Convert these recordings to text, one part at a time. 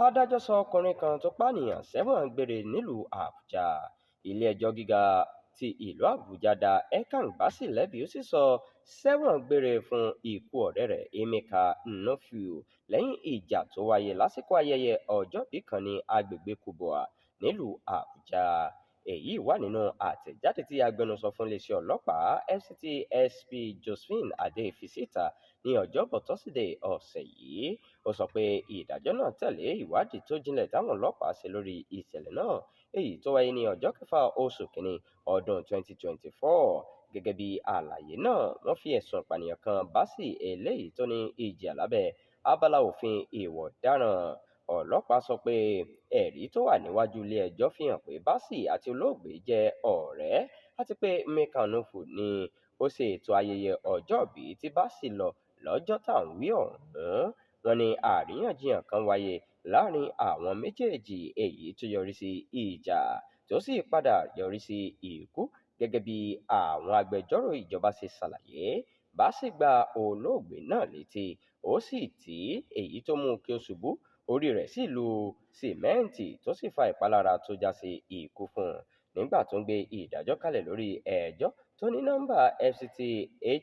Adájọ́ sọ ọkùnrin kan tó pànìyàn sẹ́wọ̀n gbére nílùú Àbújá. Ilé-ẹjọ́ Gíga ti ìlú Àbújá dá Ekang Bassey lẹ́bi, ó sì sọ ọ́ sẹ́wọ̀n gbére fún ikú ọ̀rẹ́ rẹ̀ Emeka Nwufui lẹ́yìn ìjà tó wáyé lásìkò ayẹyẹ ọjọ́ìbí kan ní agbègbè Kubwa nílùú Àbújá. Èyí wà nínú àtẹ̀jáde tí agbẹnusọ fún iléeṣẹ́ ọlọ́pàá FCT SP Josephine Adeh fi síta ní Ọjọ́bọ̀ Tọ́sídẹ̀ẹ́ ọ̀sẹ̀ yìí. Ó sọ pé ìdájọ́ náà tẹ̀lé ìwádìí tó jinlẹ̀ táwọn ọlọ́pàá ṣe lórí ìṣẹ̀lẹ̀ náà, èyí tó wáyé ní ọjọ́ kẹfà oṣù kínní ọdún 2024. Gẹ́gẹ́ bí àlàyé náà, wọ́n fi ẹ̀sùn ìpànìyàn kan Bassey, eléyìí tó ní ìjìyà lábẹ́ abala òfin ìwà ọ̀daràn. Ọlọ́pàá sọ pé ẹ̀rí tó wà níwájú ilé-ẹjọ́ fi hàn pé Bassey àti olóògbé jẹ́ ọ̀rẹ́ àti pé Emeka Nwufui ni ó ṣe ètò ayẹyẹ ọjọ́ìbí tí Bassey lọ lọ́jọ́ tá à ń wí ọ̀hún. Wọ́n ní àríyànjiyàn kan wáyé láàárín àwọn méjèèjì, èyí tó yọrí sí ìjà tó sì padà yọrí sí ikú. Gẹ́gẹ́ bí àwọn agbẹjọ́rò ìjọba ṣe ṣàlàyé, Bassey gbá olóògbé náà létí, ó sì tì í, èyí tó mú kí ó ṣubú, orí rẹ̀ sì lu sìmẹ́ǹtì tó sì fa ìpalára tó já sí ikú fún un. Nígbà tó ń gbé ìdájọ́ kalẹ̀ lórí ẹjọ́ tó ní nọ́ńbà FCT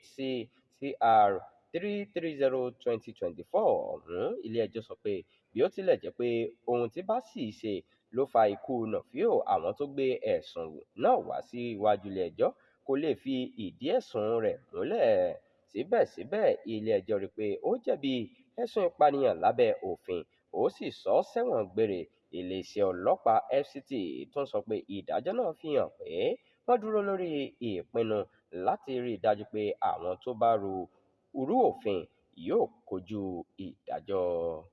HC/TR 330/2024 ọ̀hún, ilé-ẹjọ́ sọ pé bí ó tilẹ̀ jẹ́ pé ohun tí Bassey ṣe ló fa ikú Nwufui, àwọn tó gbé ẹ̀sùn náà wá síwájú ilé-ẹjọ́ kò lè fi ìdí ẹ̀sùn rẹ̀ múlẹ̀. Síbẹ̀síbẹ̀, ilé-ẹjọ́ rí i pé ó jẹ̀bi ẹ̀sùn ìpànìyàn lábẹ́ òfin, ó sì sọ ọ́ sẹ́wọ̀n gbére. Iléeṣẹ́ ọlọ́pàá FCT tún sọ pé ìdájọ́ náà fi hàn pé wọ́n dúró lórí ìpinnu láti rí i dájú pé àwọn tó bá rú òfin yóò kojú ìdájọ́.